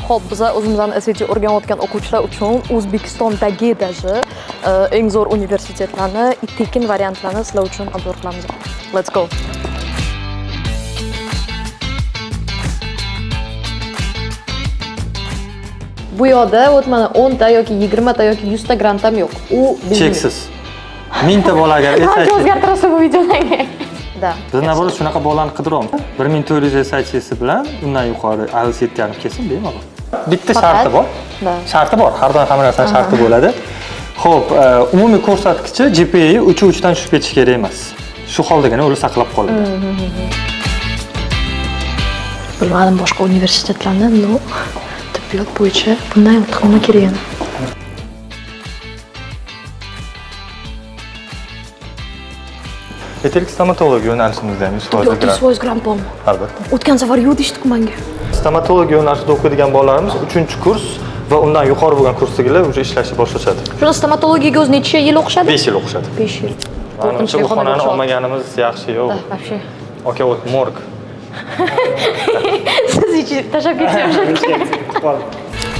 Xo'p, biza o'zimizning SAT o'rganayotgan o'quvchilar uchun O'zbekistondagi даже eng zo'r universitetlarni tekin variantlarni sizlar uchun обзор qilamiz. Let's go. Bu yoqda вот mana 10 ta yoki 20 ta yoki 100 ta grant ham yo'q. U biznes. Cheksiz. 1000 ta bola agar Qancha SAT o'zgartirasiz bu videodan keyin? Да. Biz наоборот shunaqa bolani qidiryapmiz. 1400 SATsi bilan undan yuqori IELTS 7,5 kelsin bemalol. Bitta sharti bor. Да. Sharti bor. Har doim hamma narsani sharti bo'ladi. Xo'p, umumiy ko'rsatkichi GPA 3.3 dan tushib ketishi kerak emas. Shu holdagina ular saqlab qoladi. Bilmadim boshqa universitetlarni, но tibbiyot bo'yicha bundan ortiq nima kerak yana? Aytaylik, stomatologiya yo'nalishimizda ham 100% Tibbiyotda grant. 100% grant bormi? Albatta. O'tgan safar yo'q deyishdi-ku menga. Stomatologiya yo'nalishida o'qiydigan bolalarimiz 3-kurs va undan yuqori bo'lgan kursdagilar уже ishlashni boshlashadi. Shunda stomatologiyaga o'zi necha yil o'qishadi? 5 yil o'qishadi. 5 yil. Manimcha bu xonani olmaganimiz yaxshi, yo'q. Да, вообще. Aka, вот морг. Siz ichi tashlab ketsangiz.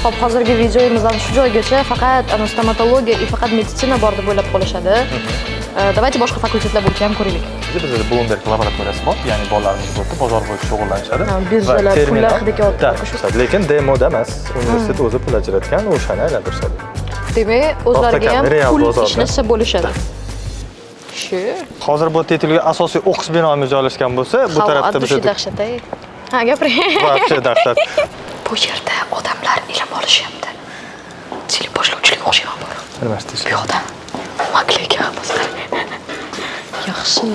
Xo'p, hozirgi videomizdan shu joygacha faqat ana stomatologiya и faqat meditsina bor deb o'ylab qolishadi. Давайте boshqa fakultetlar bo'yicha ham ko'raylik. Bizda Bloomberg laboratoriyasi bor, ya'ni bolalarimiz bu yerda bozor bo'yicha shug'ullanishadi. Ha, birjalar, Va terminal- pullar hidi kelyapti. Да, lekin demoda emas, universitet o'zi pul ajratgan, o'shani aylantirishadi. Demak, o'zlariga ham real pul bozorda. ishlasa bo'lishadi. Shu. Hozir bu yerda aytilgan asosiy o'qish binomiz joylashgan bo'lsa, bu tarafda Havo bizda dahshat ey. Ha, gapiring. вообще dahshat. Bu yerda odamlar ilm olishyapti. Teleboshlovchilik o'xshayman bor. Nima ish? Bu yoqda maklik hammasi. Yaxshi.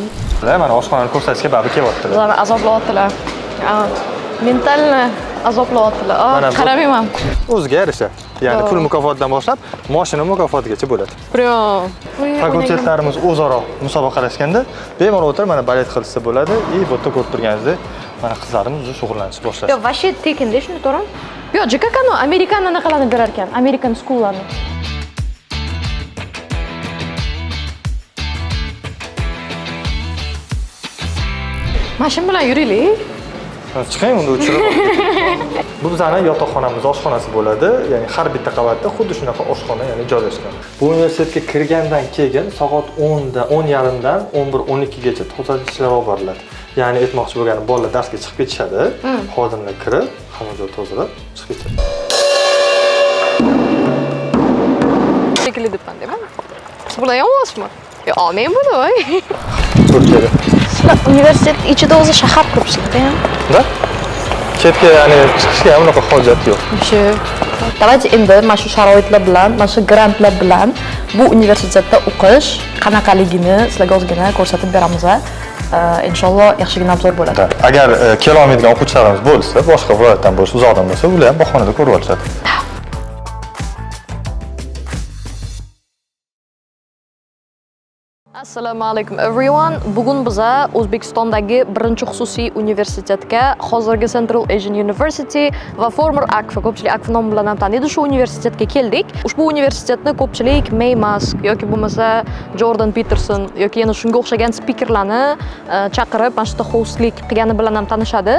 Mana oshxonani ko'rsatishga baribir kelyaptilar. Bizlarni azoblayaptilar. Mentalni azoblayaptilar. Mana bu- Qaramayman. O'ziga yarasha. Ya'ni To'g'ri. pul mukofotidan boshlab moshina mukofotigacha bo'ladi. Прям. Fakultetlarimiz o'zaro musobaqalashganda bemalol o'tirib mana balet qilsa bo'ladi. И bu yerda ko'rib turganingizdek, mana qizlarimiz уже shug'ullanishni boshlashdi. Yo'q, вообще tekinda shuni to'g'rimi? Yo'q, ЖКК ну Amerikan anaqalarni berar ekan, American schoollarni. Mashina bilan yuraylik. Chiqing unda o'chirib. Bu bizani yotoqxonamiz, oshxonasi bo'ladi. Ya'ni har bitta qavatda xuddi shunaqa oshxona, ya'ni joylashgan. Bu universitetga kirgandan keyin soat 10 da, 10:30 dan 11-12 gacha tozalash ishlari olib boriladi. Ya'ni aytmoqchi bo'lganim, bolalar darsga chiqib ketishadi, xodimlar kirib, hamma joy tozalab chiqib ketadi. Shekilli debman, deyman. Siz bilan yonyapsizmi? Yo'q, olmang buni, voy. Turkiyada. Sizlar universitet ichida o'zi shahar quribsizlar, ham? Да? Chetga, ya'ni chiqishga ham unaqa hojat yo'q. Shu. Давайте endi mana shu sharoitlar bilan, mana shu grantlar bilan bu universitetda o'qish qanaqaligini sizlarga ozgina ko'rsatib beramiz. Inshaalloh yaxshigina обзор bo'ladi. Да. Agar kela olmaydigan o'quvchilarimiz bo'lsa, boshqa viloyatdan bo'lsa, uzoqdan bo'lsa, ular ham bahonada ko'rib olishadi. Assalomu alaykum everyone. Bugun biza O'zbekistondagi birinchi xususiy universitetga, hozirgi Central Asian University va former AKFA, ko'pchilik AKFA nomi bilan ham taniydi, shu universitetga keldik. Ushbu universitetni ko'pchilik May Musk yoki bo'lmasa Jordan Peterson yoki yana shunga o'xshagan spikerlarni chaqirib, mana shu yerda hostlik qilgani bilan ham tanishadi.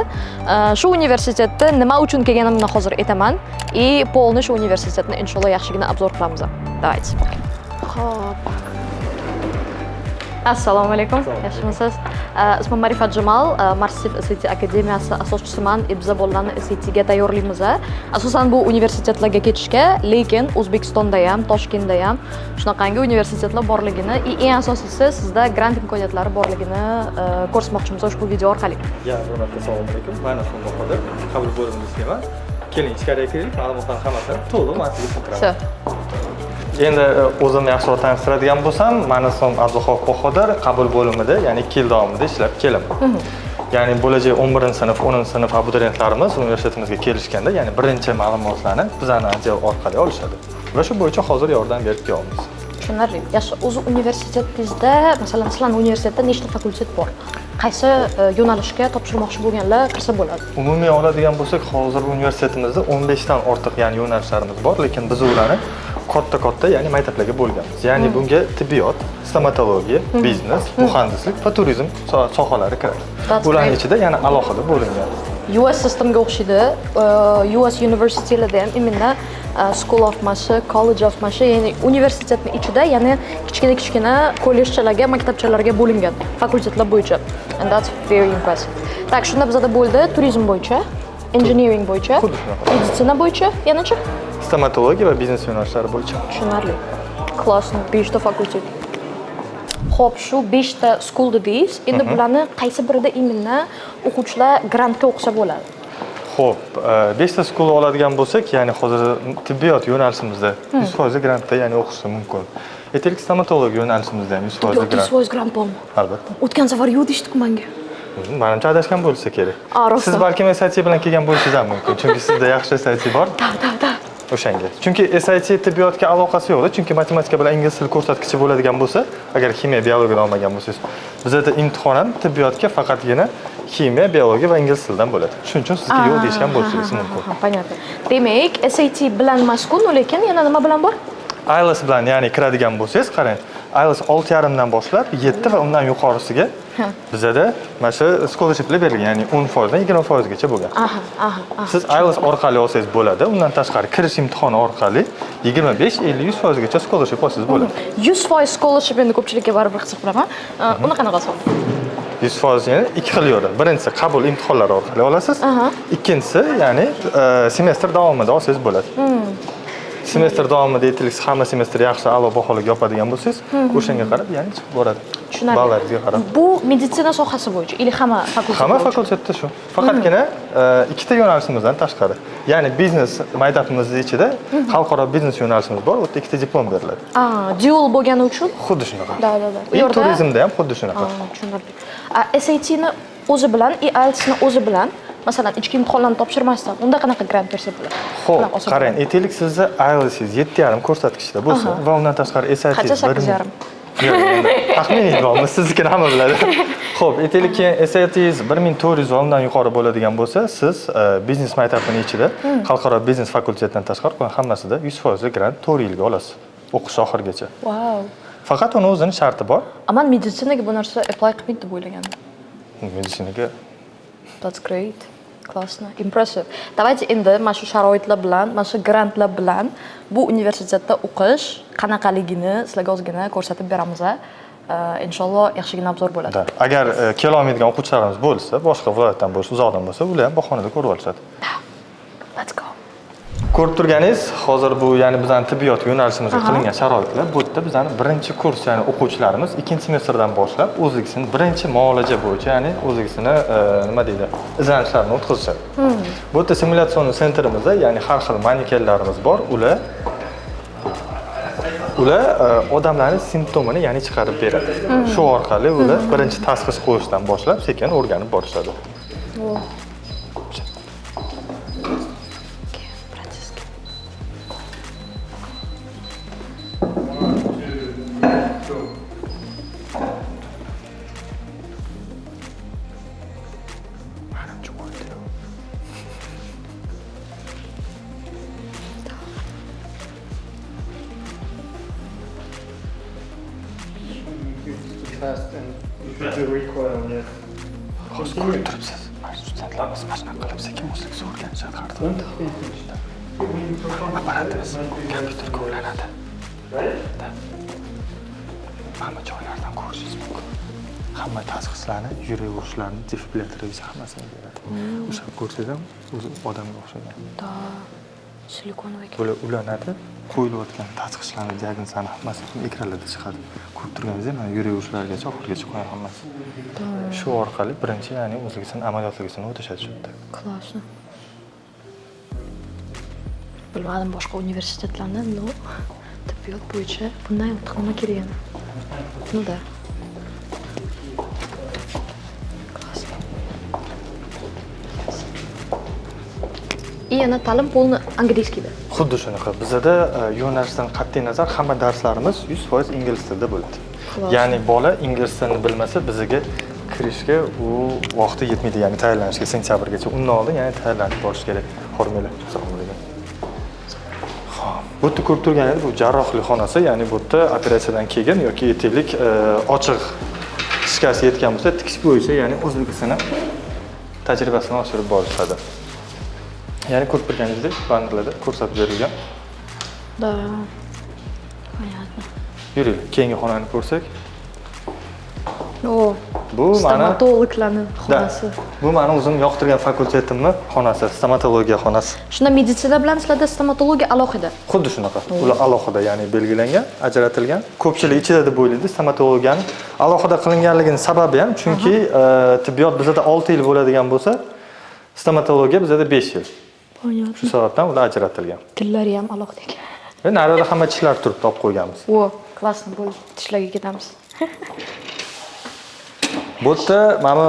Shu universitetda nima uchun kelganimni hozir aytaman. И полный shu universitetni inshaalloh yaxshigina обзор qilamiz. Давайте. Xo'p. Assalomu alaykum. Yaxshimisiz? Ismim Ma'rifat Jamal, Marsif SAT akademiyasi asoschisiman. Biza bolalarni SAT ga tayyorlaymiz. Asosan bu universitetlarga ketishga, lekin O'zbekistonda ham, Toshkentda ham shunaqangi universitetlar borligini, и eng asosiysi sizda grant imkoniyatlari borligini ko'rsatmoqchimiz ushbu video orqali. Ya, bir marta assalomu alaykum. Men Aslan Bahodir, qabul bo'limida ishlayman. Keling, ichkariga kiraylik, ma'lumotlarni hammasini to'liq man sizga tushuntiraman. Всё. Endi o'zimni yaxshiroq tanishtiradigan bo'lsam, mani ismim Abduxoq Bahodir, qabul bo'limida, ya'ni 2 yil davomida ishlab kelaman. Ya'ni bo'lajak 11-sinf, 10-sinf abituriyentlarimiz universitetimizga kelishganda, ya'ni birinchi ma'lumotlarni bizani отдел orqali olishadi. Va shu bo'yicha hozir yordam berib kelyapmiz. Tushunarli. Yaxshi, o'zi universitetingizda, masalan, sizlarning universitetda nechta fakultet bor? Qaysi yo'nalishga topshirmoqchi bo'lganlar kirsa bo'ladi? Umumiy oladigan bo'lsak, hozir universitetimizda 15 dan ortiq, ya'ni yo'nalishlarimiz bor, lekin biz ularni katta-katta, ya'ni maktablarga bo'lganmiz. Ya'ni bunga tibbiyot, stomatologiya, biznes, muhandislik va turizm sohalari kiradi. That's Ularning great. ichida yana alohida bo'lingan. US systemga o'xshaydi. US universitetlarda ham именно School of mashi, College of mashi, ya'ni universitetni ichida yana kichkina kichkina kollejchalarga, maktabchalarga bo'lingan fakultetlar bo'yicha. And that's very impressive. Так, shunda bizada bo'ldi turizm bo'yicha, engineering bo'yicha, Xuddi shunaqa. Meditsina bo'yicha, yanachi? Stomatologiya va biznes yo'nalishlari bo'yicha. Tushunarli. Классно, beshta fakultet. Xo'p, shu beshta school dedingiz. Endi bularni qaysi birida именно o'quvchilar grantga o'qisa bo'ladi? Xo'p, beshta school oladigan bo'lsak, ya'ni hozir tibbiyot yo'nalishimizda 100% grantda, ya'ni o'qishi mumkin. Aytaylik, stomatologiya yo'nalishimizda ham 100% Tibbiyotda grant. 100% grant bormi? Albatta. O'tgan safar yo'q deyishdi-ku menga. Manimcha, adashgan bo'lsa kerak. A, rostdan. Siz balkim SAT bilan kelgan bo'lishingiz ham mumkin, chunki sizda yaxshi SAT bor. Да. O'shanga. Chunki SAT tibbiyotga aloqasi yo'qda, chunki matematika bilan ingliz tili ko'rsatkichi bo'ladigan bo'lsa, agar ximiya, biologiyani olmagan bo'lsangiz, bizada imtihon ham tibbiyotga faqatgina ximiya, biologiya va ingliz tilidan bo'ladi. Shuning uchun sizga yo'q deyishgan bo'lishingiz mumkin. Ha, понятно. Demak, SAT bilan emas-ku, lekin yana nima bilan bor? IELTS bilan, ya'ni kiradigan bo'lsangiz, qarang, IELTS 6,5 dan boshlab 7 va undan yuqorisiga bizada mana shu scholarshiplar berilgan, ya'ni 10% dan 20% gacha bo'lgan. Aha, aha, aha. Siz IELTS orqali olsangiz bo'ladi, undan tashqari kirish imtihoni orqali 25, 50, 100% gacha scholarship olsangiz bo'ladi. 100% scholarship endi ko'pchilikka baribir qiziq bilaman. Uni qanaqa olsam? 100% ya'ni ikki xil yo'li. Birinchisi qabul imtihonlari orqali olasiz. Ikkinchisi, ya'ni semestr davomida olsangiz bo'ladi. Semestr davomida, aytaylik, hamma semestr yaxshi a'lo baholarga yopadigan bo'lsangiz, o'shanga qarab, ya'ni chiqib boradi. Tushunarli. Ballaringizga qarab. Bu meditsina sohasi bo'yicha или hamma fakultet Hamma bo'yicha? Fakultetda shu. Faqatgina ikkita yo'nalishimizdan tashqari. Ya'ni biznes maytapimizni ichida xalqaro biznes yo'nalishimiz bor, u yerda ikkita diplom beriladi. A, dual bo'lgani uchun? Xuddi shunaqa. Да. U И yerda turizmda ham xuddi shunaqa. A, tushunarli. A, SAT ni o'zi bilan, IELTS ni o'zi bilan, masalan, ichki imtihonlarni topshirmasdan, unda qanaqa grant bersa bo'ladi? Xo'p, Qanaqa olsa qarang, bo'ladi? Aytaylik, sizni IELTSingiz 7,5 ko'rsatkichda bo'lsa va undan tashqari SAT Qancha, 8,5? Yo'q, endi taxminiy bormi, siznikini hamma biladi. Xo'p, aytaylik, keyin SATingiz 1400 va undan yuqori bo'ladigan bo'lsa, siz biznes maytapini ichida xalqaro biznes fakultetidan tashqari qolgan hammasida 100% grant 4 yilga olasiz. O'qish oxirigacha. Vau. Faqat uni o'zini sharti bor. A man meditsinaga bu narsa apply qilmaydi deb o'ylagandim. Meditsinaga That's great. Классно. Impressive. Давайте endi mana shu sharoitlar bilan, mana shu grantlar bilan bu universitetda o'qish qanaqaligini sizlarga ozgina ko'rsatib beramiz. A. Inshaalloh yaxshigina обзор bo'ladi. Да. Agar kelolmaydigan o'quvchilarimiz bo'lsa, boshqa viloyatdan bo'lsa, uzoqdan bo'lsa, ular ham bahonada ko'rib olishadi. Let's go. Ko'rib turganingiz, hozir bu, ya'ni bizani tibbiyot yo'nalishimizga qilingan sharoitlar. Bu yerda bizani birinchi kurs, ya'ni o'quvchilarimiz ikkinchi semestrdan boshlab o'zligisini birinchi muolaja bo'yicha, ya'ni o'zligisini nima deydi, izlanishlarini o'tkazishadi. Bu yerda simulyatsion центр imizda, ya'ni har xil manekenlarimiz bor, ular odamlarning simptomini, ya'ni chiqarib beradi. Shu orqali ular birinchi tashxis qo'yishdan boshlab sekin o'rganib borishadi. О. Окей, братиски. One, two, go. Manimcha, o'ldi. It's too fast and you should do recoil, yes. Hozir ko'rib turibsiz. Mana studentlarimiz mana shunaqa qilib sekin o'zligi o'rganishadi har doim. Don't pay attention. When you perform Apparatimiz kompyuterga ulanadi. Right? Hamma joylardan ko'rishingiz mumkin. Hamma tashxislarni, yurak urishlarini, defibrillator hammasini beradi. O'sha ko'rsangiz ham o'zi odamga o'xshagan. Да. Силиконовый ekan. Bular ulanadi, qo'yilayotgan tashxislarni, diagnozlarni hammasi ekranlarda chiqadi. Ko'rib turganingizdek, mana yurak urishlarigacha oxirigacha qo'ygan hammasi. Shu orqali birinchi, ya'ni o'zligisini amaliyotligisini o'tashadi shu yerda. Классно. Bilmadim boshqa universitetlarni, но tibbiyot bo'yicha bundan ortiq nima kerak yana? Ну да. Классно. Yes. И yana ta'lim полный английский da. Xuddi shunaqa. Bizada yo'nalishdan qat'iy nazar hamma darslarimiz 100% ingliz tilida bo'ladi. Класс. Ya'ni bola ingliz tilini bilmasa, bizga kirishga u vaqti yetmaydi, ya'ni tayyorlanishga sentyabrgacha. Undan oldin, ya'ni tayyorlanib borish kerak. Hormanglar. Assalomu alaykum. Xo'p, bu yerda ko'rib turganingiz bu jarrohlik xonasi, ya'ni bu yerda operatsiyadan keyin yoki aytaylik, ochiq shikast yetgan bo'lsa, tikish bo'yicha, ya'ni o'zlikisini tajribasini oshirib borishadi. Ya'ni ko'rib turganingizdek, bannerlarda ko'rsatib berilgan. Да. Понятно. Yuring, keyingi xonani ko'rsak. O, Bu mani stomatologlarni Да. xonasi. Bu mani o'zim yoqtirgan fakultetimni xonasi, stomatologiya xonasi. Shunda meditsina bilan sizlarda stomatologiya alohida. Xuddi shunaqa. Ular alohida, ya'ni belgilangan, ajratilgan. Ko'pchilik ichida deb o'ylaydi stomatologiyani alohida qilinganligini sababi ham, chunki tibbiyot bizada 6 yil bo'ladigan bo'lsa, stomatologiya bizada 5 yil. Понятно. Shu sababdan ular ajratilgan. Tillari ham alohida ekan. Va naryoqda hamma tishlar turibdi, olib qo'yganmiz. O, классно bo'ldi. Tishlarga ketamiz. Bu yerda mana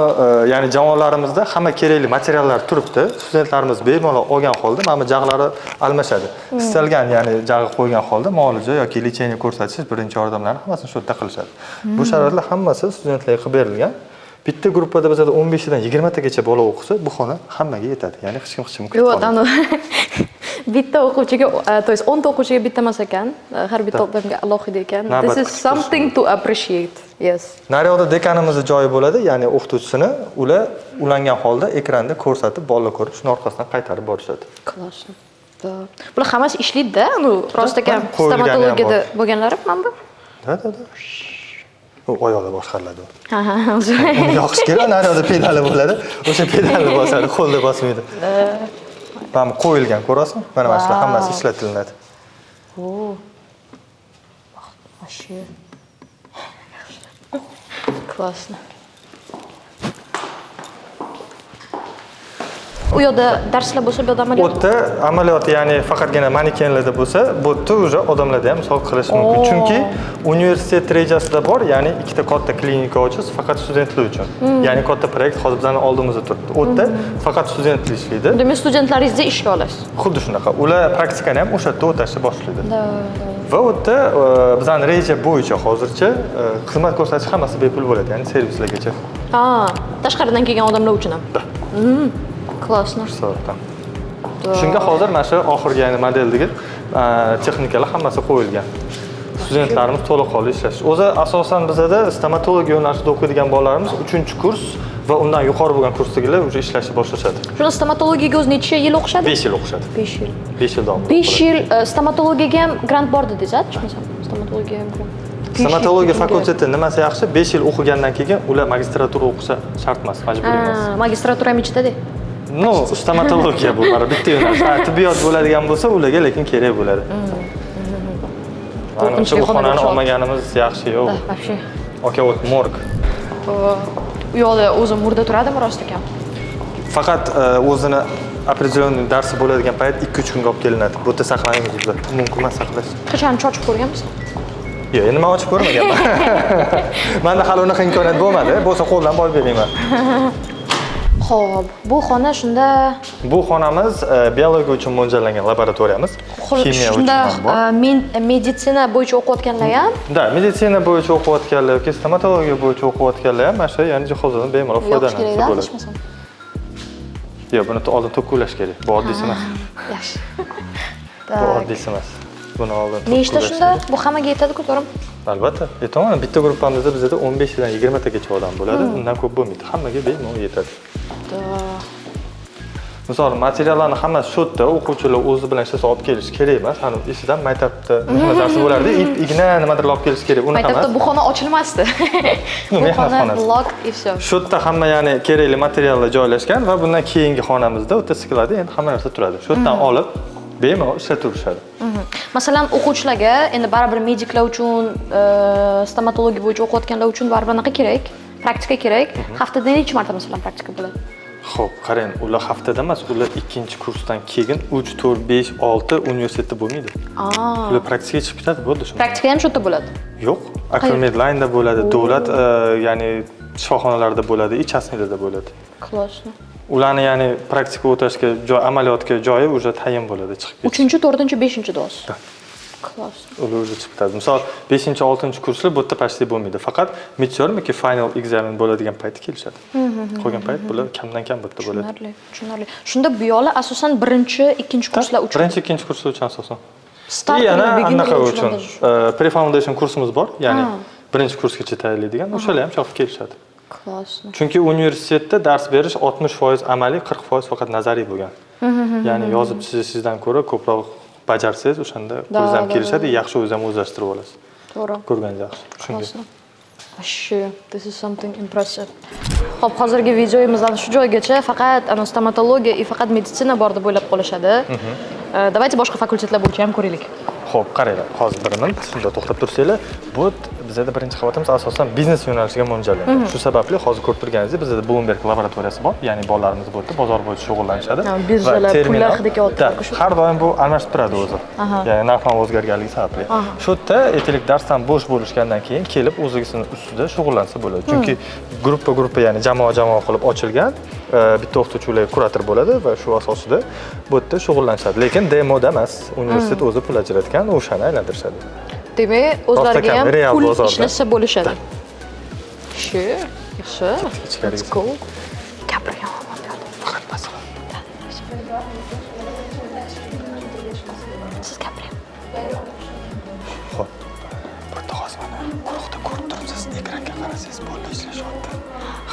ya'ni javonlarimizda hamma kerakli materiallar turibdi. Studentlarimiz bemalol olgan holda mana bu jag'lari almashadi. Istalgan, ya'ni jag'i qo'ygan holda muolaja yoki лечение ko'rsatish, birinchi yordamlarni hammasini shu yerda qilishadi. Bu sharoitlar hammasi studentlarga qilib berilgan. Bitta gruppada bizada 15 dan 20 tagacha bola o'qisa, bu xona hammaga yetadi. Ya'ni hech kim hech kimni kutib Yo'q, qolmaydi. anu bitta o'quvchiga, то есть 10 ta o'quvchiga bitta emas ekan, har bitta odamga alohida ekan. Navbat This is kutib something to appreciate. Yes. Naryoqda dekanimizni joyi bo'ladi, ya'ni o'qituvchisini ular ulangan holda ekranda ko'rsatib, bolalar ko'rib, shuni orqasidan qaytarib borishadi. Классно. Да. Bular hammasi ishlaydi-da, ну, rost ekan, Qo'yilgani ham stomatologiyada bo'lganlari mana bu. Да. U oyoqda boshqariladi. Ha, o'zi. Uni yoqish kerak, naryoqda pedali bo'ladi. O'sha pedalni bosadi, qo'lda bosmaydi. Mana bu qo'yilgan, ko'rasizmi? Mana shular hammasi ishlatilinadi. O. Вообще. Классно. U yoqda darslar bo'lsa, bu yoqda amaliyot. U yerda amaliyot, ya'ni faqatgina manekenlarda bo'lsa, bu yerda уже odamlarda ham misol qilish mumkin. Chunki universitet rejasida bor, ya'ni ikkita katta klinika ochish faqat studentlar uchun. Ya'ni katta proyekt hozir bizning oldimizda turibdi. U yerda faqat studentlar ishlaydi. Demak, studentlaringizni ishga olasiz. Xuddi shunaqa. Ular praktikani ham o'sha yerda o'tashni boshlaydi. Да. Va u yerda bizning reja bo'yicha hozircha xizmat ko'rsatish hammasi bepul bo'ladi, ya'ni servislargacha. Ha, tashqaridan kelgan odamlar uchun ham. Да. Классно. Shu sababdan. Shunga hozir mana shu oxirgi, ya'ni modeldagi texnikalar hammasi qo'yilgan. Studentlarimiz to'laqonli ishlash. O'zi asosan bizada stomatologiya yo'nalishida o'qiydigan bolalarimiz 3-kurs va undan yuqori bo'lgan kursdagilar уже ishlashni boshlashadi. Shunda stomatologiyaga o'zi necha yil o'qishadi? 5 yil o'qishadi. 5 yil. 5 yil davomida. 5 yil stomatologiyaga ham grant bor dedingiz, adashmasam? Stomatologiyaga ham grant. Stomatologiya fakulteti nimasi yaxshi? 5 yil o'qigandan keyin ular magistratura o'qisha shart emas, majburiy emas. Magistratura ham ichida-da. No, stomatologiya bu baribir bitta yo'nalish. Tibbiyot bo'ladigan bo'lsa, ularga lekin kerak bo'ladi. Manimcha bu xonani olmaganimiz yaxshi, yo'q. Да, вообще. Aka, вот morg. U yoqda o'zi murda turadimi rost ekan? Faqat o'zini определенный darsi bo'ladigan payt 2-3 kunga olib kelinadi. Bu yerda saqlamaymiz biz. Mumkin emas saqlash. Qachon ochib ko'rganmisiz? Yo'q, endi men ochib ko'rmaganman. Menda hali unaqa imkoniyat bo'lmadi. Bo'lsa qo'ldan borib berayman. Xo'p, bu xona shunda Bu xonamiz biologiya uchun mo'ljallangan laboratoriyamiz. Ximiya uchun shunda ham bor. Men meditsina bo'yicha o'qiyotganlar ham? Да, meditsina bo'yicha o'qiyotganlar yoki stomatologiya bo'yicha o'qiyotganlar ham mana shu, ya'ni jihozdan bemalol Yoqish kerak, foydalansa bo'ladi. adashmasam. Yo'q, buni oldin tokka ulash kerak. Bu oddiysi emas. Yaxshi. Bu oddiysi emas. Buni oldin Nechta ulash shunda? kerak. Bu hammaga yetadi-ku, to'g'rimi? Albatta. Aytaman, bitta gruppamizda bizada 15 dan 20 tagacha odam bo'ladi. Undan ko'p bo'lmaydi. Hammaga bemalol yetadi. Misol, materiallarni hammasi shu yerda, o'quvchilar o'zi bilan ishlasa olib kelish kerak emas. Hani esidan maktabda nima darsi bo'lardi, ip, igna nimadir olib kelish kerak. Uni Maktabda hammasi. bu xona ochilmasdi. Ну, Bu mehnat xona xonasi. locked и всё. Shu yerda hamma, ya'ni kerakli materiallar joylashgan va bundan keyingi xonamizda o'ta skladi endi hamma narsa turadi. Shu yerdan olib bemalol ishlataverishadi. Masalan, o'quvchilarga endi baribir mediklar uchun, stomatologiya bo'yicha o'qiyotganlar uchun baribir anaqa kerak, praktika kerak. Haftada necha marta masalan praktika bo'ladi? Xo'p, qarang, ular haftada emas, ular 2-kursdan keyin 3, 4, 5, 6 universitetda bo'lmaydi. Ular praktikaga chiqib ketadi, bo'ldi shu. Praktika ham shu yerda bo'ladi. Yo'q, Akfa Medline'da bo'ladi, davlat, ya'ni shifoxonalarda bo'ladi, частный larda bo'ladi. Классно. Ularni, ya'ni praktika o'tashga, joy, amaliyotga joyi уже tayin bo'ladi chiqib ketish. 3-chi, 4-chi, 5-chi doz. Да. Классно. Ular уже chiqib ketadi. Misol, 5-chi, 6-kurslar bu yerda почти bo'lmaydi. Faqat midterm yoki final examen bo'ladigan payti kelishadi. Qolgan payt bular kamdan kam bu yerda bo'ladi. Tushunarli, tushunarli. Shunda bu yoqlar asosan 1-chi, 2-kurslar uchun. 1-chi, 2-kurslar uchun asosan. Starter Yana va beginner anaqa uchun uchun pre-foundation kursimiz bor, ya'ni 1-kursgacha tayyorlaydigan, o'shalar ham chopib kelishadi. Классно. Chunki universitetda dars berish 60% amaliy, 40% faqat nazariy bo'lgan. Ya'ni yozib chizishingizdan ko'ra ko'proq bajarsangiz, o'shanda qo'lingizdan ham kelishadi, yaxshi o'zingiz ham o'zlashtirib olasiz. To'g'ri. Ko'rganingiz yaxshi. Shunga. Классно. Вообще, this is something impressive. Xo'p, hozirgi videomizdan shu joygacha faqat ana stomatologiya и faqat meditsina bor deb o'ylab qolishadi. Давайте boshqa fakultetlar bo'yicha ham ko'raylik. Xo'p, qaranglar, hozir bir minut shunda to'xtab tursanglar, bu bizada birinchi qavatimiz asosan biznes yo'nalishiga mo'ljallangan. Shu sababli hozir ko'rib turganingizdek, bizada Bloomberg laboratoriyasi bor, ya'ni bolalarimiz bu yerda bozor bo'yicha shug'ullanishadi. Ha, birjalar, Va terminal- pullar hidi kelyapti. Да, har doim bu almashib turadi o'zi. Ya'ni narx-navo o'zgarganligi sababli. Shu yerda aytaylik, darsdan bo'sh bo'lishgandan keyin kelib o'zligisini ustida shug'ullansa bo'ladi. Chunki gruppa gruppa, ya'ni jamoa jamoa qilib ochilgan, bitta o'qituvchi ularga kurator bo'ladi va shu asosida bu yerda shug'ullanishadi. Lekin demoda emas, universitet o'zi pul ajratgan, o'shani aylantirishadi. Demak, o'zlariga ham real pul bozorda. ishlasa bo'lishadi. Shu, yaxshi. Ichkariga. Let's go. Gapirganman bu yoqda. Faqat masalan. Siz gapiring. Xo'p. Bu yerda hozir mana guruhda ko'rib turibsiz, ekranga qarasangiz bolalar ishlashyapti.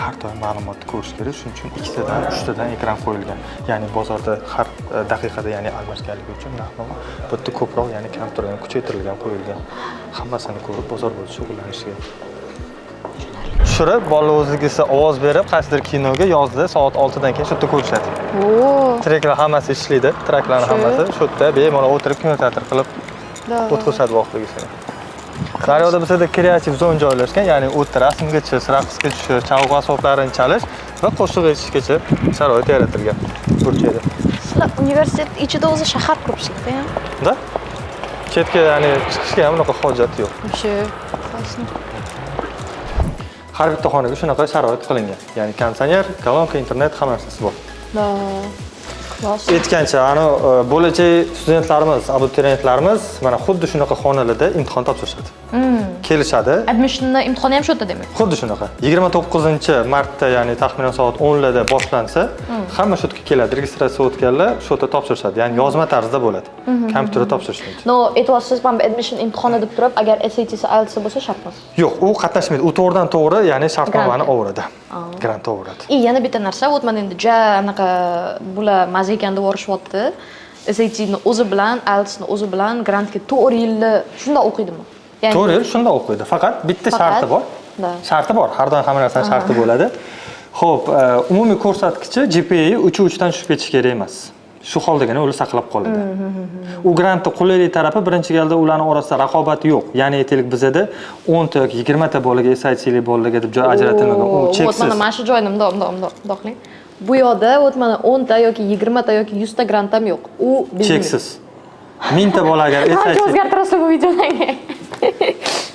Har doim ma'lumotni ko'rish kerak, shuning uchun ikkitadan, uchtadan ekran qo'yilgan. Ya'ni bozorda har daqiqada, ya'ni almashganligi uchun narx-navo bu yerda ko'proq, ya'ni kompyuterdan kuchaytirilgan qo'yilgan. Hammasini ko'rib bozor bo'yicha shug'ullanishiga. Tushirib, bolalar o'zligisi ovoz berib, qaysidir kinoga yozda soat 6 dan keyin shu yerda ko'rishadi. Oo. Treklar hammasi ishlaydi, treklarni hammasi shu yerda bemalol o'tirib kinoteatr qilib o'tkazishadi vaqtligisini. Daryoda bizada kreativ zon joylashgan, ya'ni u yerda rasmga tushish, raqsga tushish, cholg'u asboblarini chalish va qo'shiq aytishgacha sharoit yaratilgan burchakda. Sizlar universitet ichida o'zi shahar quribsizlar, ya? Да? Chetga, ya'ni chiqishga ham unaqa hojat yo'q. Вообще, классно. Har bitta xonaga shunaqa sharoit qilingan. Ya'ni konditsioner, kolonka, internet, hamma narsasi bor. Да. Классно. Aytgancha, ani bo'lajak studentlarimiz, abituriyentlarimiz mana xuddi shunaqa xonalarda imtihon topshirishadi. Kelishadi. Admissionni imtihoni ham shu yerda demak. Xuddi shunaqa. 29-martda, ya'ni taxminan soat 10 larda boshlansa, hamma shu yerga keladi. Registratsiya o'tganlar shu yerda topshirishadi. Ya'ni yozma tarzda bo'ladi. Kompyuterda topshirishmaydi. Но, aytyapsiz, mana bu admission imtihoni deb turib, agar SATsi, IELTS bo'lsa shart emas. Yo'q, u qatnashmaydi. U to'g'ridan to'g'ri, ya'ni shartnomani Grant. oladi. Grant oladi. И yana bitta narsa, вот mana endi ja anaqa bular maza ekan deb yuborishyapti. SATni o'zi bilan, IELTSni o'zi bilan grantga 4 yilni shundoq o'qiydimi? Ya'ni 4 yil shundoq o'qiydi. Faqat bitta sharti bor. Да. Sharti bor. Har doim hamma narsani sharti bo'ladi. Xo'p, umumiy ko'rsatkichi GPA 3.3 dan tushib ketishi kerak emas. Shu holdagina ular saqlab qoladi. U grantni qulaylik tarafi, birinchi galda ularning orasida raqobat yo'q. Ya'ni aytaylik, bizada 10 ta yoki 20 ta bolaga SATli bolalarga deb joy ajratilmagan. U Вот cheksiz. mana shu joyni mundoq mundoq mundoq mundoq qiling. Bu yoqda вот mana 10 ta yoki 20 ta yoki 100 ta grant ham yo'q. U biznes. Cheksiz. 1000 ta bola agar Qancha SAT o'zgartirasiz bu videodan keyin?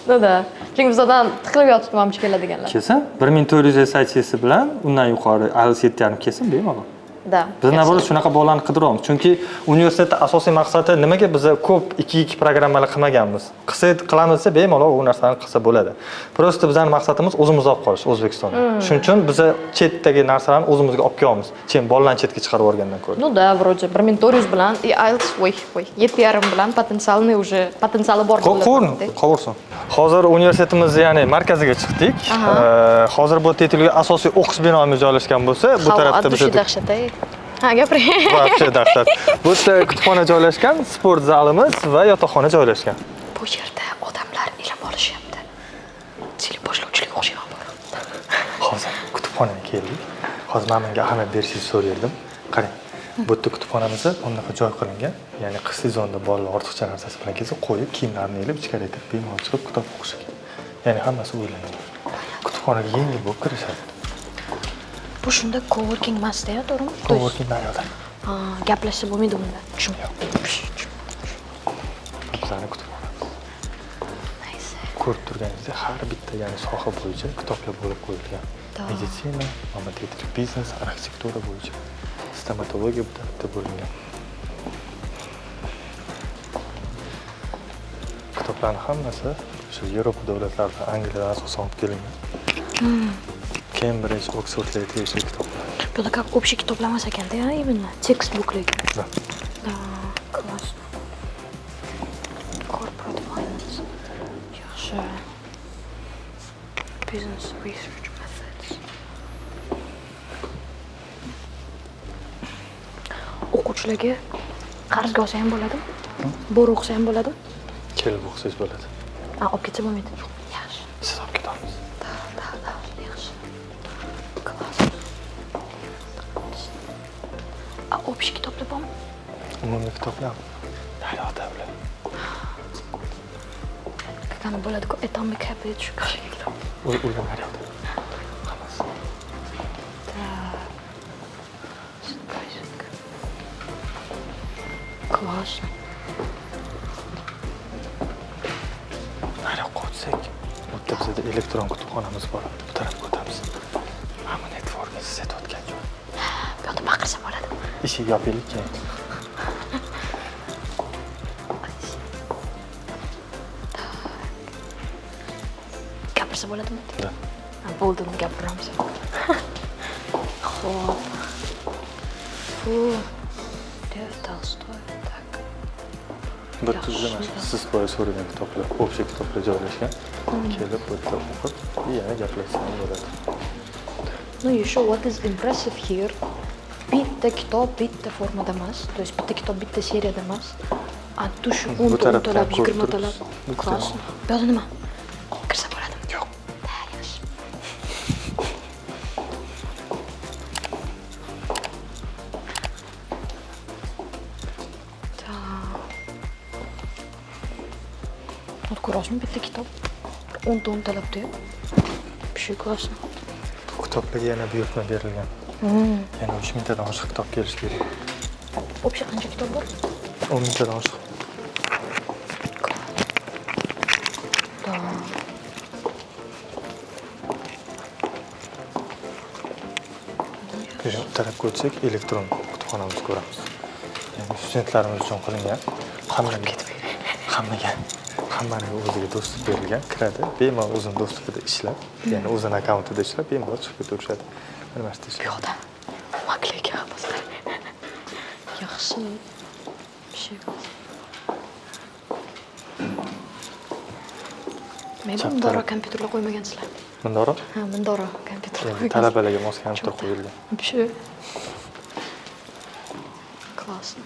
Ну да. Chunki bizdan tiqilib yotibdi manimcha keladiganlar. Kelsin, 1400 SATsi bilan undan yuqori IELTS 7,5 kelsin bemalol. Да. Biz наоборот shunaqa bolalarni qidiryapmiz. Chunki universitetda asosiy maqsadi nimaga biza ko'p 2-2 programmalar qilmaganmiz? Qilsak, qilamiz desa, bemalol u narsani qilsa bo'ladi. Просто bizning maqsadimiz o'zimizda olib qolish O'zbekistonda. Shuning uchun biza chetdagi narsalarni o'zimizga olib kelyapmiz. Chem bolalarni chetga chiqarib yuborgandan ko'ra. Ну да, вроде 1400 bilan и IELTS, voy, voy, 7,5 bilan потенциальный уже potensiali bor bolalar Qovursin, bor-da. qovursin. Hozir universitetimiz, ya'ni markaziga chiqdik. Hozir bu yerda asosiy o'qish binomiz joylashgan bo'lsa, bu Havo tarafda от души bizda dahshat, ey. Ha, gapiring. Вообще dahshat. Bu yerda kutubxona joylashgan, sport zalimiz va yotoqxona joylashgan. Bu yerda odamlar ilm olishyapti. Teleboshlovchilik o'xshayman bor. Hozir kutubxonaga keldik. Hozir men bunga ahamiyat berishingizni so'rardim. Qarang, bu yerda kutubxonamizda bunaqa joy qilingan. Ya'ni qish sezonida bolalar ortiqcha narsasi bilan kelsa, qo'yib, kiyimlarini ilib, ichkariga kirib, bemalol chiqib kitob o'qishiga. Ya'ni hammasi o'ylangan. Kutubxonaga yengil bo'lib kirishadi. Bu shunda coworking emasda, ya, to'g'rimi? То есть, Coworking naryoqda. Ha, gaplashsa bo'lmaydi unda. Tushun. Bizani kutubxonamiz. Nice. Ko'rib turganingizdek, har bitta, ya'ni soha bo'yicha kitoblar bo'lib qo'yilgan. Да. Meditsina, mamlakatlik biznes, arxitektura bo'yicha, stomatologiya bu tarafda bo'lingan. Kitoblarni hammasi o'sha Yevropa davlatlaridan, Angliyadan asosan olib kelingan. Cambridge, Oxfordga tegishli kitoblar. Bu yerda как общий kitoblar emas ekanda, ya, именно textbook lekin. Да. Да, классно. Corporate finance. Yaxshi. Business research methods. O'quvchilarga qarzga olsa ham bo'ladimi? Borib o'qisa ham bo'ladimi? Kelib o'qisangiz bo'ladi. A, olib ketsa bo'lmaydi. Yaxshi. Siz olib ketamiz. Да, yaxshi. Класс. A, общий kitoblar bormi? Umumiy kitoblar naryoqda ular. Qani bo'ladi-ku, Atomic Habits shu kitob. Ular naryoqda. Hammasi. Так. Список. Классно. Naryoqqa o'tsak, bu yerda bizada elektron kutubxonamiz bor. Bu tarafga o'tamiz. Mana bu networking siz aytayotgan joy. Bu yoqda baqirsa bo'ladi. Eshik yopaylik keyin. Gapirsa bo'ladimi? Да. Ha, bo'ldi, uni gapiramiz. Xo'p. Fu. Lev Tolstoy. Так. Bu yerda bizda mana shu siz boya so'ragan kitoblar, общий kitoblar joylashgan. Kelib bu yerda o'qib, yana gaplashsa ham bo'ladi. Ну, еще what is impressive here, bitta kitob bitta formada emas, то есть bitta kitob bitta seriyada emas. A shu Bu 10 ta, tarafdan 10talab, ko'rib 20talab. turibsiz. Bu Классно. Bu yoqda nima? Kirsa bo'ladimi? Yo'q. Да, yaxshi. Так. Вот ko'rasizmi bitta kitob? 10 ta, 10talabda. Вообще классно. Bu kitoblarga yana buyurtma berilgan. Yana 3 mingtadan oshiq kitob kelishi kerak. Вообще qancha kitob bor? 10 mingtadan oshiq. Да. O'sha bu tarafga o'tsak, elektron kutubxonamizni ko'ramiz. Ya'ni studentlarimiz uchun qilingan. Hammaga hammani o'ziga доступ berilgan, kiradi, bemalol o'zini доступ ida ishlab, ya'ni o'zini akkauntida ishlab, bemalol chiqib ketaverishadi. Mana shu yerda Bu ishlaydi. yoqda maklika hammasi. Yaxshi. Вообще классно. Men Chap bundora taraf. Kompyuterlar qo'ymagansizlar. Bundora? Ha, bundora kompyuter Endi qo'ygansiz. Talabalarga mos kompyuter qo'yilgan. Вообще. Классно.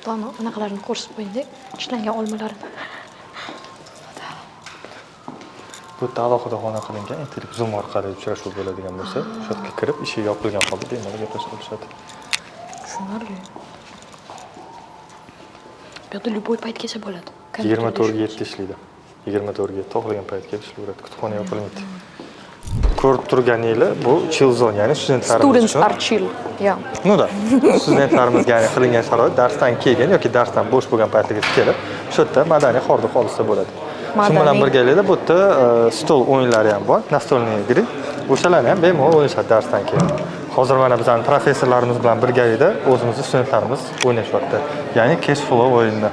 Dono, anaqalarni ko'rsatib qo'ying-da, tishlangan olmalarni. Bu yerda alohida xona qilingan, aytaylik, Zoom orqali uchrashuv bo'ladigan bo'lsa, o'sha yerga kirib, eshik yopilgan holda bemalol gaplasha olishadi. Tushunarli. Bu yoqda любой payt kelsa bo'ladi. 24 ga 7 ishlaydi. 24 ga 7 xohlagan payt kelib ishlayveradi. Kutubxona yopilmaydi. Ko'rib turganinglar, bu chill zone, ya'ni studentlarimiz Students uchun. Are chill. Yeah. Ну да. Studentlarimizga ya'ni qilingan sharoit, darsdan keyin yoki darsdan bo'sh bo'lgan paytlarga kelib, shu yerda madaniy hordiq olsa bo'ladi. Shu bilan Madaniy. birgalikda bu yerda stol o'yinlari ham bor, настольные игры. O'shalarni ham bemalol o'ynashadi darsdan keyin. Hozir mana bizning professorlarimiz bilan birgalikda o'zimizni studentlarimiz o'ynashyapti. Ya'ni cash flow o'yinini.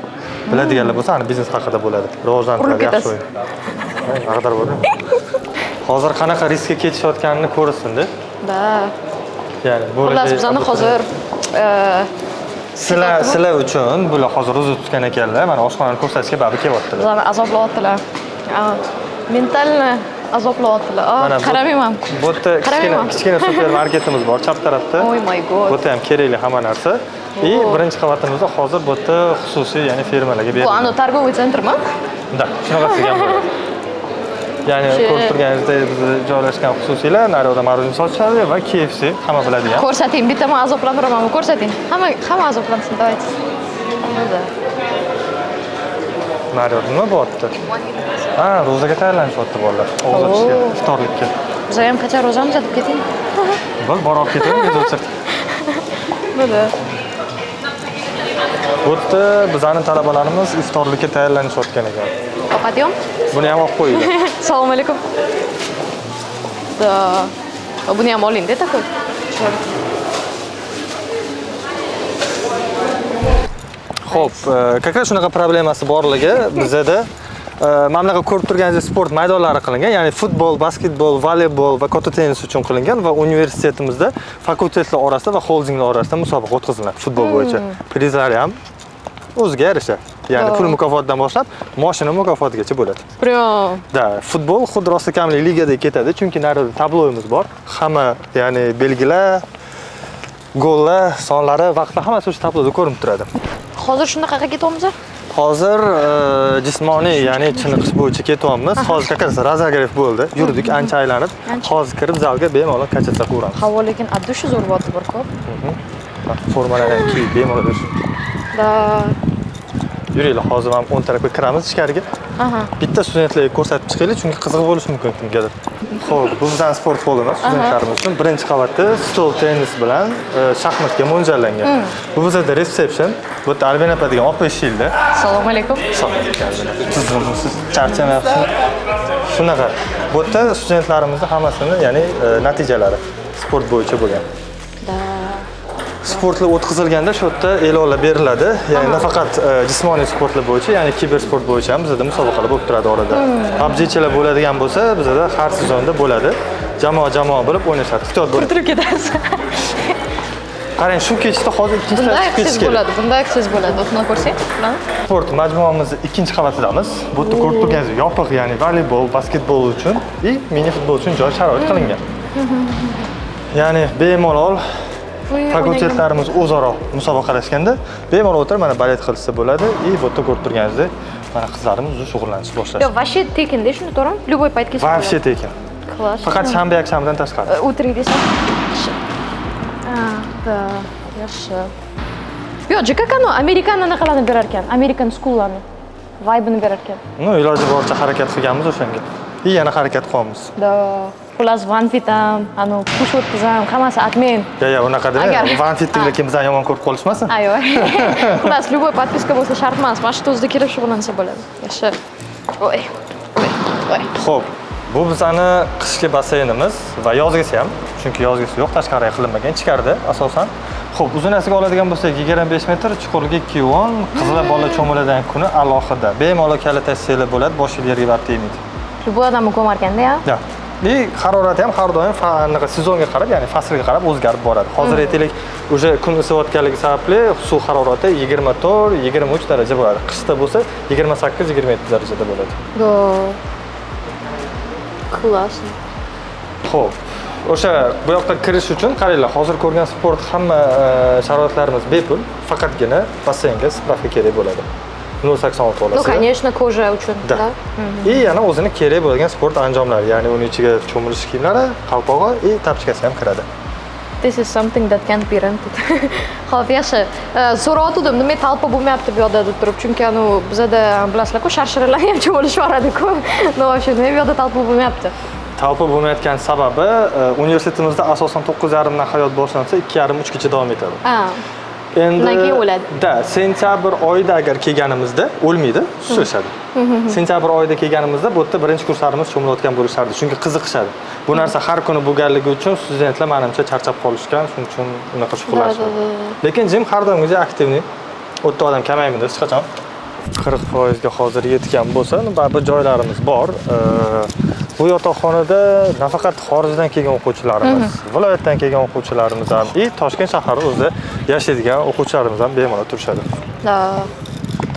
Biladiganlar bo'lsa, ani biznes haqida bo'ladi. Rivojlantiradi, Urilib yaxshi ketasiz. o'yin. Ag'dar bo'ldi. Hozir qanaqa riskka ketishayotganini ko'rsin-da. Да. Ya'ni Xullas, bizani hozir Sizlar uchun bular hozir ro'za tutgan ekanlar. Mana oshxonani ko'rsatishga baribir kelyaptilar. Bizani azoblayaptilar. Ментально azoblayaptilar. Mana Qaramayman. Bu yerda kichkina Qaramayman. Kichkina supermarketimiz bor chap tarafda. Oh my God. Bu yerda ham kerakli hamma narsa. И Oh. birinchi qavatimizda hozir bu yerda xususiy, ya'ni firmalarga Bu berilgan. ano торговый центр mi? Да, shunaqasiga ham bo'ladi. Ya'ni ko'rib turganingizdek, bizda joylashgan xususiylar, naryoqda мороженое sotishadi va KFC, hamma biladigan. Ko'rsating, bitta man azoblanib, ko'rsating. Hamma hamma azoblansin, давайте. Ну да. Naryoqda nima bo'lyapti? Ha, ro'zaga tayyorlanishyapti bolalar. Og'iz ochishga, Oh. iftorlikka. Biz ham qachon ro'zamiz deb keting. Bir borib olib ketaylik, biz o'chirdik. Ну да. Bu yerda bizani talabalarimiz iftorlikka tayyorlanishayotgan ekan. Ovqat yo'q? Buni ham olib qo'yinglar. Assalomu alaykum. Да. Buni ham oling-da, такой. Чёрт. Xo'p, как раз shunaqa problemasi borligi bizada mana bunaqa ko'rib turganingizdek sport maydonlari qilingan, ya'ni futbol, basketbol, voleybol va katta tennis uchun qilingan va universitetimizda fakultetlar orasida va xoldinglar orasida musobaqa o'tkaziladi futbol bo'yicha. Prizlari ham o'ziga yarasha. Ya'ni pul mukofotidan boshlab mashina mukofotigacha bo'ladi. Прям. Да, futbol xuddi rostlakamli ligadek ketadi, chunki narida tabloimiz bor. Hamma, ya'ni belgilar Gollar, sonlari, vaqtlar hammasi o'sha tabloda ko'rinib turadi. Hozir shunda qayerga ketyapmiz? Hozir jismoniy, ya'ni chiniqish bo'yicha ketyapmiz. Hozir как раз разогрев bo'ldi. Yurdik ancha aylanib. Ancha. Hozir kirib zalga bemalol качаться qilaveramiz. Havo lekin от души zo'r bo'lyapti bir ko'p. Formalarni ham kiyib bemalol yurish. Да. Yuringlar, hozir ham o'ng tarafga kiramiz ichkariga. Bitta studentlarga ko'rsatib chiqaylik, chunki qiziq bo'lishi mumkin kimgadir. Xo'p, bu bizning sport holimiz studentlarimiz uchun. Birinchi qavatda stol tennis bilan shaxmatga mo'ljallangan. Bu bizada reception. Bu yerda Albina opa degan opa ishlaydi. Assalomu alaykum. Tuzumsiz, charchamayapsizmi? Shunaqa. Bu yerda studentlarimizni hammasini, ya'ni natijalari sport bo'yicha bo'lgan. Да. Sportlar o'tkazilganda shu yerda e'lonlar beriladi. Ya'ni nafaqat jismoniy sportlar bo'yicha, ya'ni kibersport bo'yicha ham bizada musobaqalar bo'lib turadi orada. PUBGchilar bo'ladigan bo'lsa, bizada har sezonda bo'ladi. Jamoa jamoa bo'lib o'ynashadi. Ehtiyot bo'ling. Turib ketasiz. Qarang, shu ketishda hozir ikkinchi Bunda chiqib ketish aksiz kerak. Bo'ladi. Bunda aksiz bo'ladi. O'tini ko'rsang, bularni. Sport majmuamizni ikkinchi qavatidamiz. Bu yerda ko'rib turganingizdek yopiq, ya'ni voleybol, basketbol uchun и mini futbol uchun joy sharoit qilingan. Ya'ni bemalol fakultetlarimiz o'zaro musobaqalashganda bemalol o'tirib mana balet qilsa bo'ladi и bu yerda ko'rib turganingizdek mana qizlarimiz уже shug'ullanishni boshlashdi. Yo'q, вообще tekinda shuni, to'g'rimi? Любой payt kelsa Вообще tekin. Класс. Faqat shanba, yakshanbadan tashqari. O'tiring desam. Да, yaxshi. Yo'q, ЖКК Amerikan anaqalarni berar ekan. American schoollarni. Vibe'ini berar ekan. Ну, iloji boricha harakat qilganmiz o'shanga. И yana harakat qilyapmiz. Да. Xullas, OneFit ham, anu push o'tkazam, hammasi admin. Ya, unaqa demang. OneFit'dagilar keyin bizani yomon ko'rib qolishmasin. Ayo. Xullas, любой подписка bo'lsa shart emas. Mana shu o'zida kirib shug'ullansa bo'ladi. Yaxshi. Oy. Oy. Oy. Xo'p, bu bizani qishki basseynimiz va yozgisi ham, chunki yozgisi yo'q, tashqariga qilinmagan, ichkarida asosan. Xo'p, uzunasiga oladigan bo'lsak 25 metr, chuqurligi 210, qizlar bola cho'miladigan kuni alohida. Bemalol kalit tashlanglar bo'ladi, bosh yerga borib tegmaydi. Любой odamni ko'markanda, ya. Ya. И harorati ham har doim anaqa sezonga qarab, ya'ni faslga qarab o'zgarib boradi. Hozir aytaylik, уже kun isiyotganligi sababli suv harorati 24, 23 daraja bo'ladi. Qishda bo'lsa 28, 27 darajada bo'ladi. Да. Классно. Xo'p, o'sha bu yoqqa kirish uchun qaranglar, hozir ko'rgan sport hamma sharoitlarimiz bepul, faqatgina basseynga справка kerak bo'ladi. 0.86 Ну, olasizlar. Конечно, кожа uchun, Да. да? И yana o'zini kerak bo'lgan sport anjomlari, ya'ni uni ichiga cho'milish kiyimlari, qalpog'i и тапочка si ham kiradi. This is something that can't be rented. Xo'p, yaxshi. So'rayotgandim, nima толпа bo'lmayapti bu yoqda deb turib, chunki anu bizada bilasizlar-ku, sharsharalar ham cho'milishib yuboradi-ku. Ну, вообще, nima bu yoqda толпа bo'lmayapti? Толпа bo'lmayotgan sababi universitetimizda asosan 9:30 dan hayot boshlansa, 2:30 3 gacha davom etadi. Endi Undan keyin o'ladi. Да, sentyabr oyida agar kelganimizda o'lmaydi, sushlashadi. Sentyabr oyida kelganimizda bu yerda birinchi kurslarimiz cho'milayotgan bo'lishardi, chunki qiziqishadi. Bu narsa har kuni bo'lganligi uchun studentlar manimcha charchab qolishgan, shuning uchun unaqa shug'ullanishadi. Да, да, Lekin gym har doimgidek активный. U yerda odam kamaymaydi hech qachon. 40% ga hozir yetgan bo'lsa, baribir joylarimiz bor. Bu yotoqxonada nafaqat xorijdan kelgan o'quvchilarimiz, viloyatdan kelgan o'quvchilarimiz ham и Toshkent shahari o'zida yashaydigan o'quvchilarimiz ham bemalol turishadi. Да.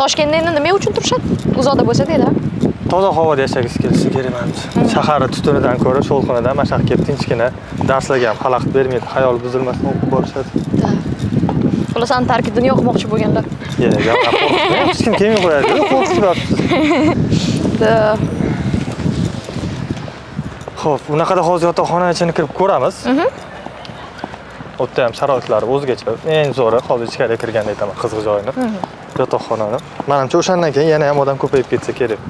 Toshkentda endi nima uchun turishadi? Uzoqda bo'lsa deydi. Toza havoda yashagisi kelishi kerak manimcha. Shahar tutunidan ko'ra sho'lxonadan mana shu yoqqa kelib tinchgina darslarga ham xalaqit bermaydi, xayol buzilmasdan o'qib borishadi. Да. Xullas, tarki dunyo qilmoqchi bo'lganlar. Ya, ya, hech kim kelmay qo'yadi, qo'rqitib yotibsiz. Да. Xo'p, unaqada hozir yotoqxona ichini kirib ko'ramiz. U yerda ham sharoitlari o'zgacha. Eng zo'ri hozir ichkariga kirganda aytaman qiziq joyini. Yotoqxonani. Manimcha o'shandan keyin yana ham odam ko'payib ketsa kerak.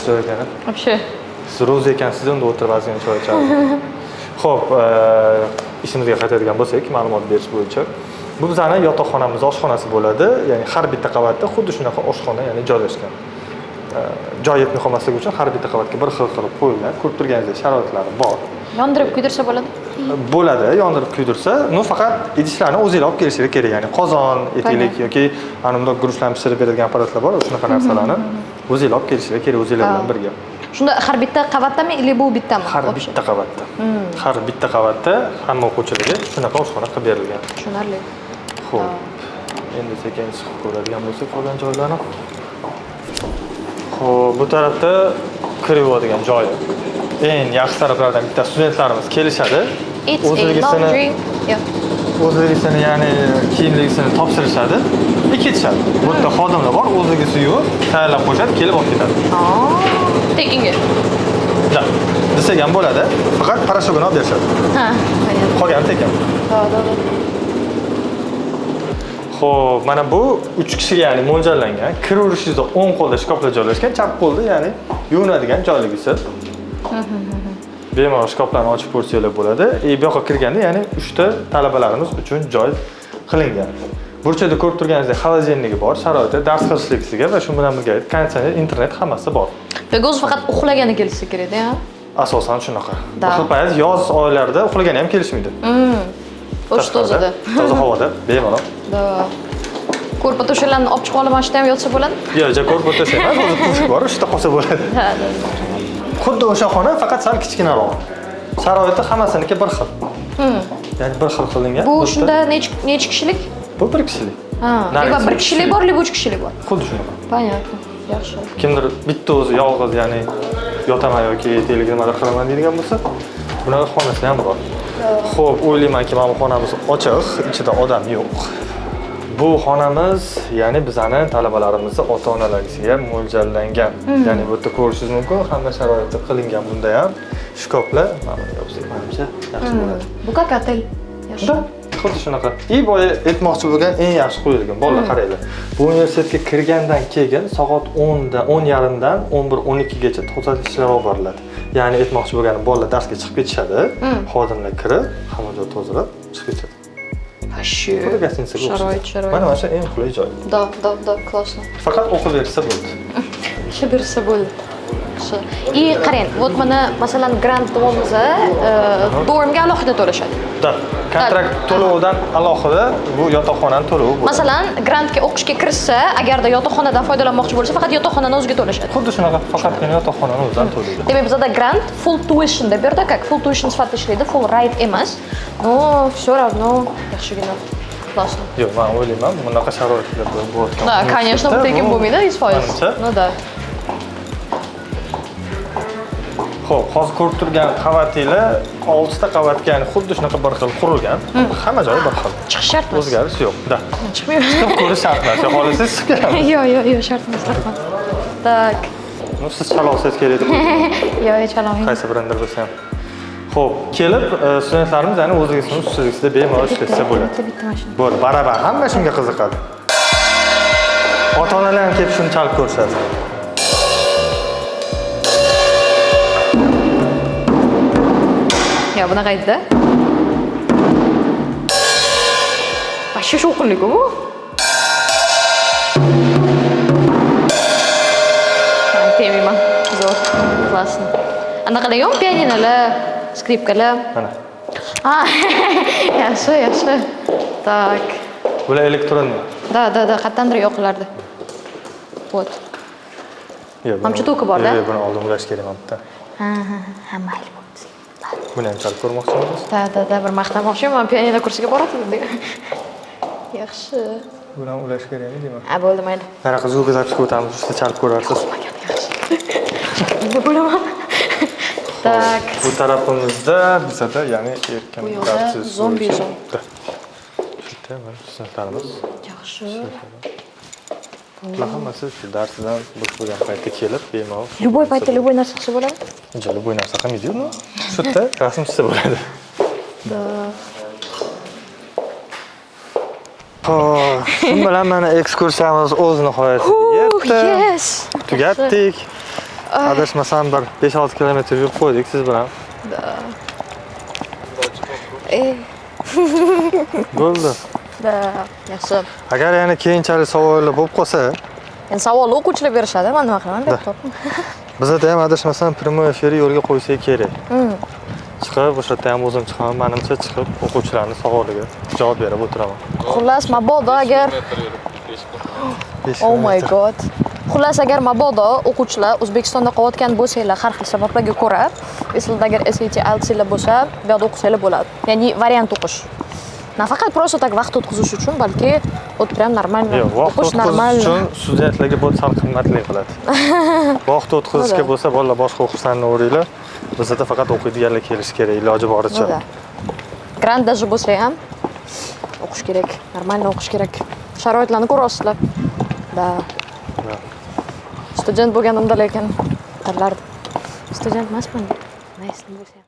Joy ekan. Вообще. Siz ro'za ekansiz, unda o'tirib ozgina choy ichardim. Xo'p, ishimizga qaytadigan bo'lsak, ma'lumot berish bo'yicha. Bu bizani yotoqxonamiz oshxonasi bo'ladi. Ya'ni har bitta qavatda xuddi shunaqa oshxona, ya'ni joylashgan. Joy yetmay qolmasligi uchun har bitta qavatga bir xil qilib qo'yilgan. Ko'rib turganingizdek sharoitlari bor. Yondirib kuydirsa bo'ladi? Bo'ladi, yondirib kuydirsa, ну faqat idishlarni o'zinglar olib kelishinglar kerak. Ya'ni qozon, aytaylik yoki ana bundoq guruchlarni pishirib beradigan apparatlar bor, shunaqa narsalarni o'zinglar olib kelishinglar kerak o'zinglar bilan birga. Shunda har bitta qavatdami или bu bittami? Har Вообще? bitta qavatda. Har bitta qavatda hamma o'quvchilarga shunaqa oshxona qilib berilgan. Tushunarli. Xo'p. Endi sekin chiqib ko'radigan bo'lsak qolgan joylarni. Xo'p, bu tarafda kir yuvadigan joyi. Eng yaxshi taraflaridan bittasi studentlarimiz kelishadi. It's a laundry. Yeah. o'zligisini, ya'ni kiyimligisini topshirishadi, и ketishadi. Bu yerda xodimlar bor, o'zligisi yuvib, tayyorlab qo'yishadi, kelib olib ketadi. Tekinga. Да. Desak ham bo'ladi, faqat порошок ini olib berishadi. Ha, понятно. Qolgani tekin. Да, да, да. Xo'p, mana bu 3 kishiga, ya'ni mo'ljallangan. Kiraverishingizda o'ng qo'lda shkaflar joylashgan, chap qo'lda, ya'ni yuvinadigan joyligisi. Bemalol shkaflarni ochib ko'rsanglar bo'ladi. И bu yoqqa kirganda, ya'ni 3 ta talabalarimiz uchun joy qilingan. Burchakda ko'rib turganingizdek холодильник i bor, sharoiti dars qilishligiga va shu bilan birga konditsioner, internet hammasi bor. Bu o'zi faqat uxlagani kelsa kerak-da, ha? Asosan shunaqa. Да. Bir xil payt yoz oylarida uxlagani ham kelishmaydi. O'sha tozada. Toza havoda bemalol. Да. Ko'rpa to'shaklarni olib chiqib olib, mana shu yerda ham yotsa bo'ladi? Yo'q, ja ko'rpa to'shak emas, o'zi пуфик bor, o'sha yerda qolsa bo'ladi. Ha, да. Xuddi o'sha xona, faqat sal kichkinaroq. Sharoiti hammasiniki bir xil. Ya'ni bir xil qilingan. Bu Bu yerda- shunda necha kishilik? Bu bir kishilik. Ha, Narigisi bir uch kishilik bor, либо uch kishilik bor. Xuddi shunaqa. Понятно. Yaxshi. Kimdir bitta o'zi yolg'iz, ya'ni yotaman yoki ertaga nimadir qilaman deydigan bo'lsa, bunaqa xonasi ham bor. Xo'p, o'ylaymanki, mana bu xonamiz ochiq, ichida odam yo'q. Bu xonamiz, ya'ni bizani talabalarimizni ota-onalariga mo'ljallangan. Ya'ni bu yerda ko'rishingiz mumkin, hamma sharoiti qilingan bunda ham. Shkaflar, mana buni yopsak, manimcha yaxshi bo'ladi. Bu как отель. Yaxshi. Да, xuddi shunaqa. И boya aytmoqchi bo'lgan eng yaxshi qo'yilgan. Bolalar, qaranglar. Bu universitetga kirgandan keyin soat 10 da, 10 yarimdan 11, 12 gacha tozalik ishlari olib boriladi. Ya'ni aytmoqchi bo'lganim, bolalar darsga chiqib ketishadi, xodimlar kirib, hamma joy tozalab chiqib ketishadi. Вообще. Xuddi гостиница ga Sharoit, o'xshaydi. sharoit. Mana shu eng qulay joy. Да, да, да, классно. Faqat o'qib bersa bo'ldi. Ishlab bersa bo'ldi. Yaxshi. И qarang, вот mana masalan grant deyapmiz, dormga alohida to'lashadi. Да, kontrakt to'lovidan alohida bu yotoqxonani to'lovi bo'ladi. Masalan, grantga o'qishga kirsa, agarda yotoqxonadan foydalanmoqchi bo'lsa, faqat yotoqxonani o'ziga to'lashadi. Xuddi shunaqa, faqatgina yotoqxonani o'zidan to'laydi. Demak, bizada grant full tuition deb berdi, как full tuition sifatida ishlaydi, full ride emas. Но все равно yaxshigina. Классно. Yo'q, men o'ylayman, bunaqa sharoitlar bo'layotgan. Да, конечно, bu tekin bo'lmaydi, 100%. Manimcha. Ну да. Xo'p, hozir ko'rib turgan qavatinglar 6 ta qavatga, ya'ni xuddi shunaqa bir xil qurilgan. Hamma joyi bir xil. Chiqish shart emas. O'zgarish yo'q. Да. Chiqmayman. Chiqib ko'rish shart emas. Yo, xohlasangiz chiqib kelamiz. Yo'q, yo'q, yo'q, shart emas, rahmat. Так. Ну, siz chala olsangiz kerak deb o'ylayman. Yo'q, yo'q, chalolmayman. Qaysi birindir bo'lsa ham. Xo'p, kelib studentlarimiz, ya'ni o'zligisini ustligida bemalol ishlatsa bo'ladi. Bitta bitta mashina. Bo'ldi, baravar. Hamma shunga qiziqadi. Ota-onalar ham kelib shuni chalib ko'rishadi. Yo, bunaqa edi-da. Вообще shovqinli-ku bu. Man tegmayman. Zo'r. Классно. Anaqa yo'q, pianinolar, skripkalar. Mana. Ha, yaxshi, yaxshi. Так. Bular elektronniy. Да, да, да, qayerdandir yoqilardi. Вот. Yo'q, buni- Manimcha toki bor-da? Yo'q, yo'q, buni oldin ulash kerak mana bitta. Ha, mayli bo'pti. Buni ham chalib ko'rmoqchimisiz? Да, да, да, bir maqtamoqchiman, man pianino kursiga boradi dedim. Yaxshi. Buni ham ulash kerakmi deyman. Ha, bo'ldi, mayli. Qanaqa звукозапись ga o'tamiz, ustida chalib ko'rarsiz. Yaxshi. Nima bo'laman? Так. Bu tarafimizda bizada, ya'ni erkin Bu yoqda darsiz zombi bo'yicha- zon. Да. Shu yerda mana studentlarimiz. Yaxshi. Bular hammasi shu darsidan bo'sh bo'lgan paytda kelib bemalol. Любой paytda любой narsa qilsa bo'ladi. Uncha любой narsa qilmaydi-yu, shu yerda rasm chizsa bo'ladi. Да. Xo'p, shu bilan mana ekskursiyamiz o'z nihoyasiga yetdi. Yes. Tugatdik. Adashmasam bir 5-6 kilometr yurib qo'ydik siz bilan. Да. Ey, Bo'ldi. да, yaxshi. Agar yana keyinchalik savollar bo'lib qolsa, Endi savolni o'quvchilar berishadi, man nima qilaman, laptop. Bizada ham adashmasam прямой efir yo'lga qo'ysak kerak. Chiqib, o'sha yerda ham o'zim chiqaman, manimcha chiqib o'quvchilarning savoliga javob berib o'tiraman. Xullas, mabodo agar 5 Oh my kilometr. God. Xullas, agar mabodo o'quvchilar O'zbekistonda qolayotgan bo'lsanglar, har xil sabablarga ko'ra, esingizda agar SAT, IELTSlar bo'lsa, bu yoqda o'qisanglar bo'ladi. Ya'ni variant o'qish. Nafaqat просто так vaqt o'tkazish uchun, balki вот прям нормально. Yo'q, vaqt O'qish o'tkazish нормально. uchun studentlarga bu sal qimmatlik qiladi. Vaqt o'tkazishga Ну да. bo'lsa, bolalar boshqa o'qishlarni o'ringlar. Bizada faqat o'qiydiganlar kelishi kerak, iloji boricha. Ну да. Grant даже bo'lsa ham O'qish kerak, нормально o'qish kerak. Sharoitlarni ko'ryapsizlar. Да. Да. Student bo'lganimda lekin tanlardim. Student emasman. Nima bo'lsa ham.